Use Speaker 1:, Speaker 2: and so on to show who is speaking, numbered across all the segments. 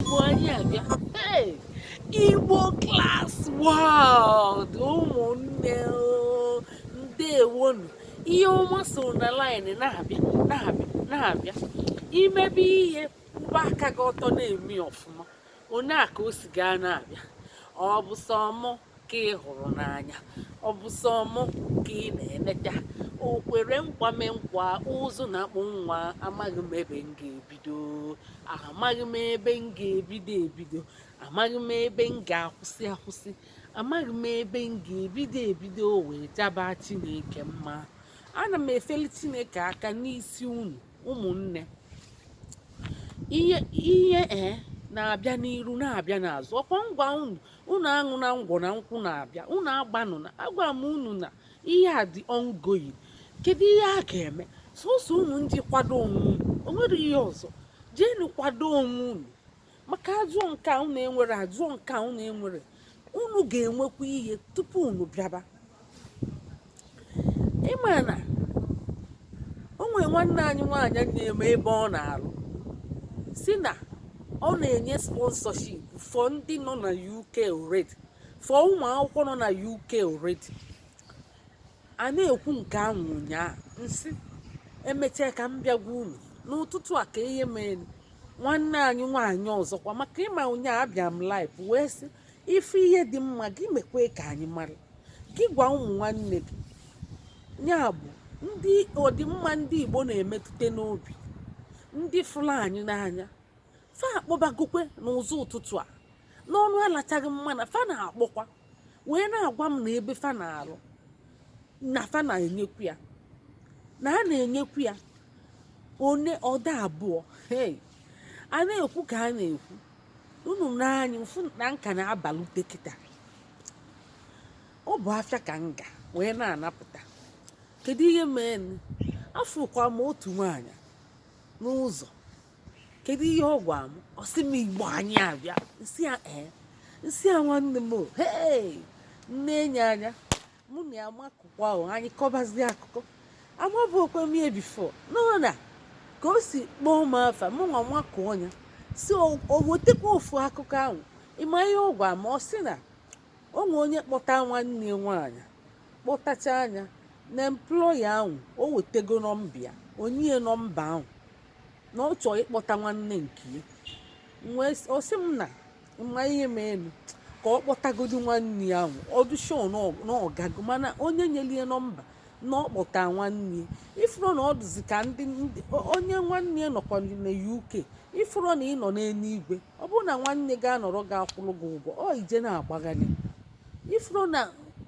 Speaker 1: Igbo anyị abịa. Hey! Igbo Class World, ụmụnne o, ndewonu. Ihe ọma so na line na-abịa, na-abịa, na-abịa. Imebe ihe, kwụba aka gị ọtọ, na-eme ọfụma, one a ka o si gaa na-abịa. Ọ bụ sọ mụ ka ị hụrụ n'anya, ọ bụ sọ mụ ka ị na-eneta. O kwere nkwa mee nkwa, ụzụ na-akpụ nwa. Amaghị m ebe m ga-ebido, amaghị m ebe m ga-ebido ebido, amaghị m ebe m ga-akwụsị akwụsị, amaghị m ebe m ga-ebido ebido wee jaba Chineke mma. Ana m efeli Chineke aka n'isi unu, ụmụnne. Ihe ihe ee na-abịa n'iru, na-abịa n'azụ. Ọkwa ngwa unu, unu aṅụ na ngwọ na nkwụ na-abịa. Unu agbanụ na agwa m unu na ihe a dị ongoing. Kedu ihe a ga-eme? Sọsọ unu ndị kwado onwe unu, o nwere ihe ọzọ. Jeenu kwado onwe unu maka ajụọ nke a unu enwere, ajụọ nke a unu enwere. Unu ga-enwekwa ihe tupu unu bịaba. Ịma na o nwere nwanne anyị nwaanyị na-eme ebe ọ na-alụ, si na ọ na-enye sponsorship for ndị nọ na UK already, for ụmụ akwụkwọ nọ na UK already. A na-ekwu nke ahụ ụnyaahụ, nsị emechaa ka m bịa gwa unu n'ụtụtụ a ka ihe mere nwanne anyị nwaanyị ọzọkwa. Maka ịma, ụnyaahụ abịa m live wee sị, ife ihe dị mma gị mekwe ka anyị mara, gị gwa ụmụ nwanne gị. Ya bụ ndị ọdịmma ndị Igbo na-emetụta n'obi, ndị fụrụ anyị n'anya, fa akpọbagokwe n'ụzọ ụtụtụ a n'ọnụ alachaghị mma na fa na-akpọkwa wee na-agwa m na ebe fa na-alụ na fa na-enyekwu ya, na a na-enyekwu ya one ọda abụọ. Hey, a na-ekwu ka a na-ekwu unu n'anya mfu na nka na-abalute kịta. Ọ bụ afịa ka nga wee na-anapụta. Kedu ihe mee? Afụkwa m otu nwaanyị n'ụzọ. Kedu ihe ọ gwa m? Ọ sị m, "Igbo anyị abịa." Nsị ya, "Ee." Nsị ya, "Nwanne m o." Hey, nne enyi anya mụ na ya makụkwa o, anyị kọbazie akụkọ. Amabụokwe m ya before nọ na ka o si kpọọ m afa. Mụ nwa makụọ ya, si o wetakwa ofu akụkọ ahụ. Ịma ihe ọ gwa m? Ọ sị na o nwe onye kpọta nwanne ya nwaanyị, kpọtacha anya na employer ahụ, o wetego nọmba ya, onye nọmba ahụ na ọ chọọ ịkpọta nwanne nke ya. Wee ọ sị m na mma ihe ma elu ka ọ kpọtagodu nwanne ya ahụ, ọdụshọ na ọgago, mana onye nyelie nọmba na ọ kpọta nwanne ya. Ifuru na ọ dụzi ka ndị onye nwanne ya nọkwa na UK. Ifuru na ị nọ n'eluigwe, ọ bụrụ na nwanne gị anọrọ gị akwụrụ gị ụgwọ, ọ ije na-agbagharị. Ifuru na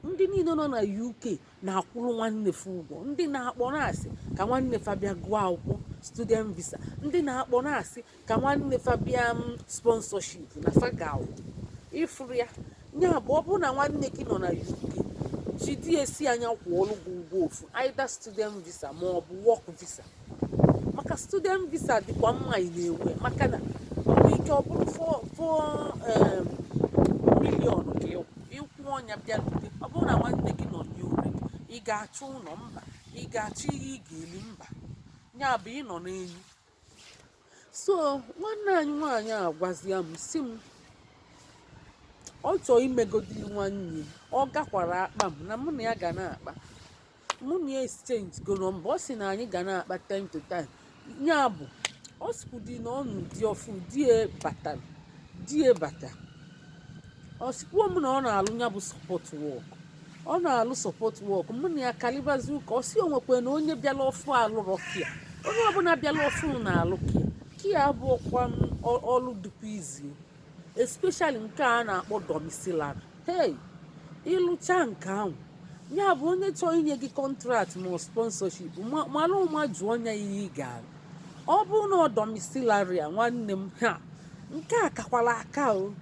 Speaker 1: ndị niile nọ na UK na-akwụrụ nwanne fa ụgwọ, ndị na-akpọ na-asị ka nwanne fa bịa gụọ akwụkwọ student visa, ndị na-akpọ na-asị ka nwanne fa bịa m sponsorship na fa ga-awụ. Ifuru ya, ya bụ ọ bụrụ na nwanne gị nọ na UK, jidi esi anya kwụọrụ gị ụgwọ ofu either student visa ma ọ bụ work visa. Maka student visa dịkwa mma, ị na-enwe maka na ọ bụ ike ọ bụrụ 4 million ka ịkwụ ọnya bịa lute. Ọ bụrụ na nwanne gị nọ n'ure, ị ga-achọ ụlọ mba, ị ga-achọ ihe ị ga-eli mba. Ya bụ ị nọ n'enyi. So nwanne anyị nwaanyị a gwazia m, si m ọ chọọ imegodi nwanne ya. Ọ gakwara akpa m na mụ na ya ga na-akpa, mụ na ya exchange go nọmba. Ọ sị na anyị ga na-akpa time to time. Ya bụ ọ sịkwudi na ọ nụ di ọfụ, di ya batara, di ya bata. Ọ sịkwuo m na ọ na-alụ ya bụ support work, ọ na-alụ support work. Mụ na ya kalibazi ụka. Ọ sị o nwekwa na onye bịala ọfụ alụrọ care. Onye ọbụla bịala ọfụ na-alụ care. Care abụọkwa ọlụ dịkwa izi, especially nke a na-akpọ domiciliary. Hey, ịlụcha nke ahụ, ya bụ onye chọọ inye gị contract ma sponsorship, mara ụma jụọ ya ihe ị ga-alụ. Ọ bụrụ na ọ domiciliary a, nwanne m, ha nke a kakwara aka o.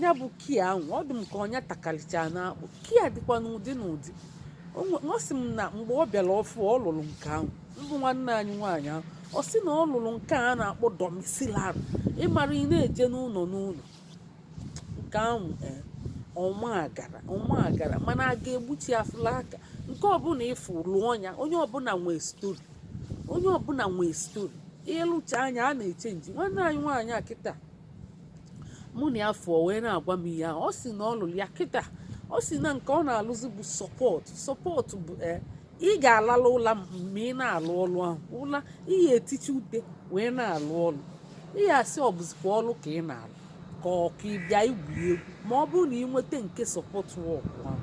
Speaker 1: Ya bụ care ahụ, ọ dị m ka ọnya takalicha na-akpụ. Care dịkwa n'ụdị n'ụdị. Ọ sị m na mgbe ọ bịara ọfụ, ọ lụrụ nke ahụ mbụ. Nwanne anyị nwaanyị ahụ, ọ sị na ọ lụrụ nke a na-akpọ domiciliary. Ịmara ị na-eje n'ụlọ n'ụlọ nke ahụ, ee, ọma agara, ọma agara, mana a ga-egbuchi afụla aka. Nke ọbụla ịfụ, lụọ ya. Onye ọbụla nwee story, onye ọbụla nwee story. Ịlụcha anya a na-echange. Nwanne anyị nwaanyị a kịta Mụ na ya fụọ wee na-agwa m ihe ahụ. Ọ sị na ọ lụrụ ya kịta. Ọ sị na nke ọ na-alụzi bụ support. Support bụ ị ga-alalụ ụla ma ị na-alụ ọlụ ahụ. Ụla ị ga-etichi ute wee na-alụ ọlụ. Ị ga-asị ọ bụzikwa ọlụ ka ị na-alụ, ka ọ ka ị bịa igwu egwu, ma ọ bụrụ na ị nweta nke support work ahụ.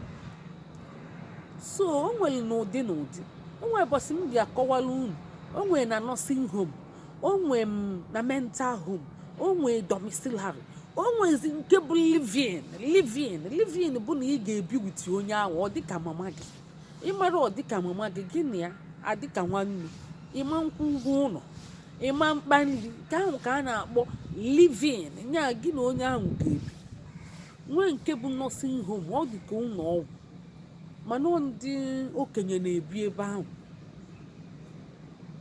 Speaker 1: So o nwere n'ụdị n'ụdị. O nwere ụbọchị m bịa kọwara unu. O nwere na nursing home, o nwere m na mental home, o nwere domiciliary, o nwezi nke bụ living. Living, living bụ na ị ga-ebi with onye ahụ, ọ dịka mama gị. Ịmara, ọ dịka mama gị, gị na ya adịka nwanne. Ịma nkwụ ụgwọ ụlọ, ịma mkpa nri. Nke ahụ ka a na-akpọ living, nya gị na onye ahụ ga-ebi. Nwee nke bụ nursing home, ọ dị ka ụlọ ọgwụ, mana ọ ndị okenye na-ebi ebe ahụ,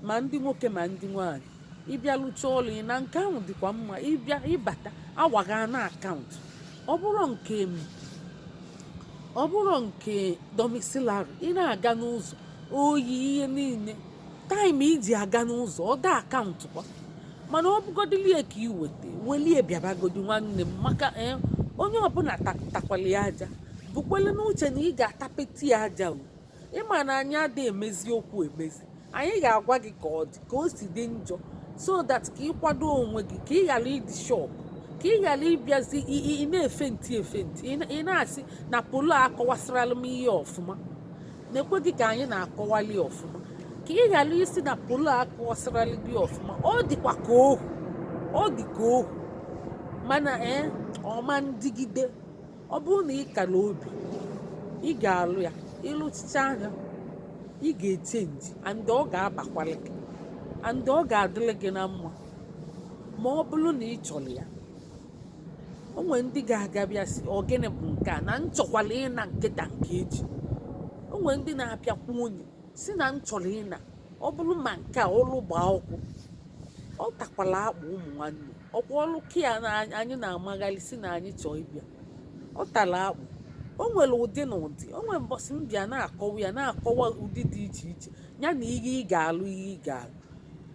Speaker 1: ma ndị nwoke ma ndị nwanyị. Ịbịa lụcha ọlụ ị na nke ahụ dịkwa mma. Ịbịa ịbata awaga na account. Ọ bụrụ nke domiciliary, ị na-aga n'ụzọ, oyi ihe niile, time iji aga n'ụzọ, ọ da account kwa. Mana ọ bụgodilie ka ị weta welie bịabagodi, nwanne m, maka onye ọbụla takwali ya aja, bukwele n'uche na ị ga-atapeti ya aja. O ịma na anyị adịghị emezi okwu emezi. Anyị ga-agwa gị ka ọ dị, ka o si dị njọ, so that ka ị kwado onwe gị, ka ị ghara ịdị shock, ka ị ghara ịbịazi ị na-efe ntị efe ntị, ị na-asị na polo akọwasịrala m ihe ọfụma. Na-ekwe gị ka anyị na-akọwali ọfụma, ka ị ghara isi na polo akọwasịrala gị ọfụma. Ọ dịkwa ka ohu, ọ dị ka ohu, mana ọma ndigide. Ọ bụrụ na ị kara obi, ị ga-alụ ya. Ịlụchicha anya, ị ga-e change and ọ ga-abakwali gị and ọ ga-adịrị gị na mma, ma ọ bụrụ na ị chọrọ ya. O nwere ndị ga-aga bịa sị, ọ gịnị bụ nke a na nchọkwala ịna nkịta nke eji? O nwere ndị na-abịakwa onye si na nchọrọ ịna. Ọ bụrụ ma nke a ọlụ gbaa ụkwụ, ọ takwala akpụ. Ụmụ nwanne, ọkwa ọlụ kia na anyị na-amagharị si na anyị chọọ ịbịa, ọ tara akpụ. O nwere ụdị na ụdị. O nwere mbọsị m bịa na-akọwa ya, na-akọwa ụdị dị iche iche ya na ihe ị ga-alụ, ihe ị ga-alụ.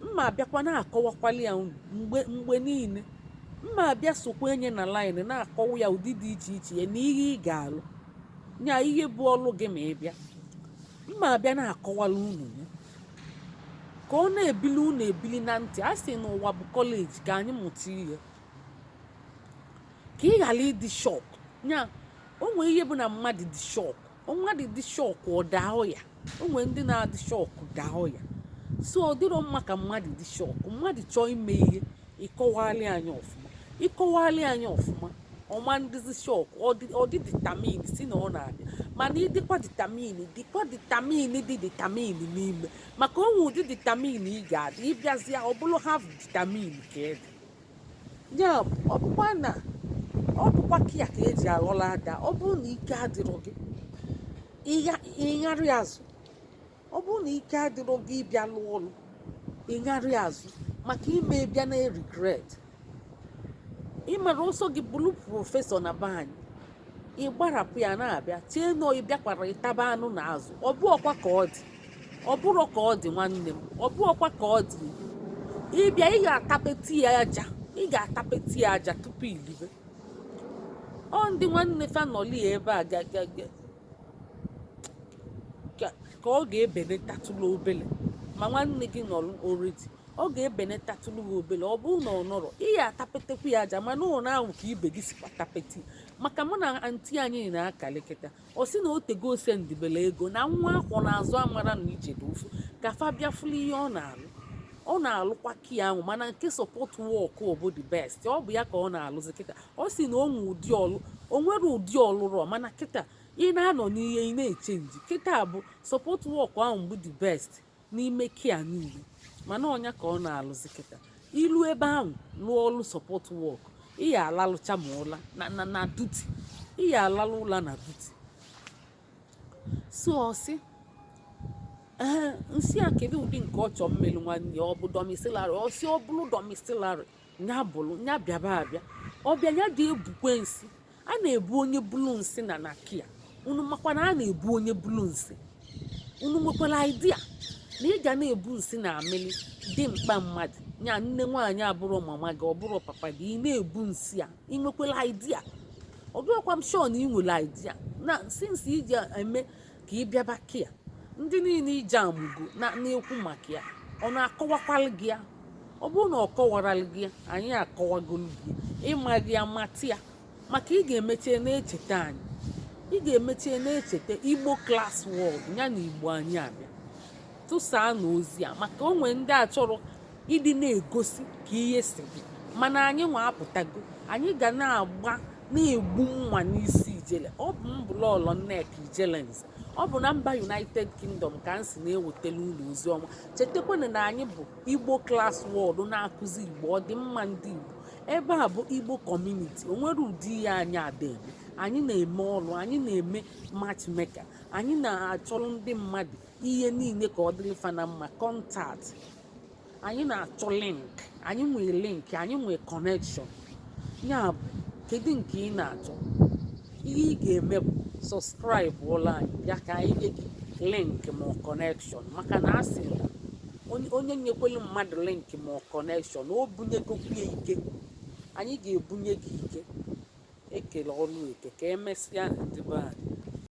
Speaker 1: Mma abịakwa na-akọwakwali ya unu mgbe mgbe niile. Mma abịa sokwa enye na line na-akọwa ya, ụdị dị iche iche ya na ihe ị ga-alụ, nya ihe bụ ọlụ gị ma ị bịa. Mma abịa na-akọwala unu ya ka ọ na-ebili unu ebili na ntị. A sị n'ụwa bụ college, ka anyị mụta ihe, ka ị ghara ịdị shock. Nya o nwee ihe bụ na mmadụ dị shock, mmadụ dị shock, ọ daa ọya. O nwee ndị na-adị shock daa ọya. So ọ dịrọ mma ka mmadụ dị shock. Mmadụ chọọ ime ihe, ịkọwali anyị ọfụma, ịkọwali anyị ọfụma, ọma ndịzi shock. Ọ dị determine si na ọ na-abịa, mana ịdịkwa determine, dịkwa determine, dị determine n'ime, maka onwe ụdị determine ị ga-adị. Ịbịazịa, ọ bụrụ half determine ka ị dị ya bụ, ọ bụkwa na ọ bụkwa kia ka eji aghọla ada. Ọ bụrụ na ike adịrọ gị, ịgharị azụ. Ọ bụrụ na ike adịrọ gị ịbịa lụọ ọlụ, ịgharị azụ, maka ime bịa na regret. Ịmara ọsọ gị bụrụ professor na be anyị, ị gbarapụ ya na-abịa chee nọ, ị bịakwara ịtaba anụ na azụ. Ọ bụ ọkwa ka ọ dị, ọ bụrụ ka ọ dị, nwanne m, ọ bụ ọkwa ka ọ dị. Ịbịa, ị ga-atapeti ya aja, ị ga-atapeti ya aja tupu ilibe. Ọ ndị nwanne fa nọli ya ebe a ka ọ ga-ebenetatụlụ obele. Ma nwanne gị nọrọ oredi, ọ ga-ebenetatụlụ gị obele. Ọ bụrụ na ọ nọrọ, ị ya atapetekwu ya aja. Mana ụlọ ahụ ka ibe gị sikwa tapeti, maka mụ na aunty anyị na-akali kịta. Ọ sị na o tego ose ndibele ego na nwa akwọ n'azụ, amara na ije dị ụfụ ka fa bịa fụlụ ihe ọ na-alụ. Ọ na-alụkwa kia ahụ, mana nke support work bụ the best. Ọ bụ ya ka ọ na-alụzi kịta. Ọ sị na o nwe ụdị ọlụ, o nwere ụdị ọlụrọ, mana kịta ị na-anọ n'ihe ị na-e change. Kịta bụ support work ahụ bụ the best n'ime kia niile, mana ọnya ka ọ na-alụzi kịta. Ilu ebe ahụ lụọ ọlụ support work, ị ya alalụcha ma ụla na duty, ị ya alalụ ụla na duty. So ọ sị, ee, nsị a, kedu ụdị nke ọ chọọ mmelu nwanne ya? Ọ bụ domiciliary. Ọ sị ọ bụrụ domiciliary, nya bụrụ nya bịaba abịa. Ọbịa ya dị ebukwe nsị a na-ebu onye bulu nsị na kia. Unu makwa na a na-ebu onye bulu nsị. Unu nwekwara idea na ị ga na-ebu nsị na amịlị dị mkpa mmadụ. Nya nne nwaanyị abụrụ mama gị, ọ bụrụ papa gị, ị na-ebu nsị a. Ị nwekwara idea? Ọ dịghịkwa m sure na ị nwere idea na since iji eme ka ị bịaba kia. Ndị niile ije amụgo na na-ekwu maka ya, ọ na-akọwakwalụ gị ya? Ọ bụrụ na ọ kọwaralụ gị ya, anyị akọwagolu gị. Ịma gị ya, mata ya, maka ị ga-emeche na-echeta anyị. Ị ga-emeche na-echeta Igbo Class World ya na Igbo anyị abịa tụsaa na ozi a, maka onwe ndị a chọrọ ịdị na-egosi ka ihe si dị. Mana anyị nwa apụtago, anyị ga na-agba na-egbu mma n'isi ijele. Ọ bụ m bụ Lọlọ Nneka Ijelenze. Ọ bụ na mba United Kingdom ka m si na-ewetara unu ozi ọma. Chetakwana na anyị bụ Igbo Class World, na-akụzi Igbo, ọdịmma ndị Igbo. Ebe a bụ Igbo community. O nwere ụdị ihe anyị ada eme. Anyị na-eme ọrụ, anyị na-eme matchmaker, anyị na-achọrọ ndị mmadụ ihe niile ka ọ dịrị fa na mma. Contact anyị, na-achọ link, anyị nwee link, anyị nwee connection. Ya bụ, kedu nke ị na-achọ? Ihe ị ga-eme bụ subscribe ụlọ anyị, bịa ka anyị nye gị link ma ọ connection, maka na a sị na onye nyekwelu mmadụ link ma ọ connection, o bunyegokwu ya ike. Anyị ga-ebunye gị ike. Ekele ọlụ eke. Ka emesịa, ndị be anyị.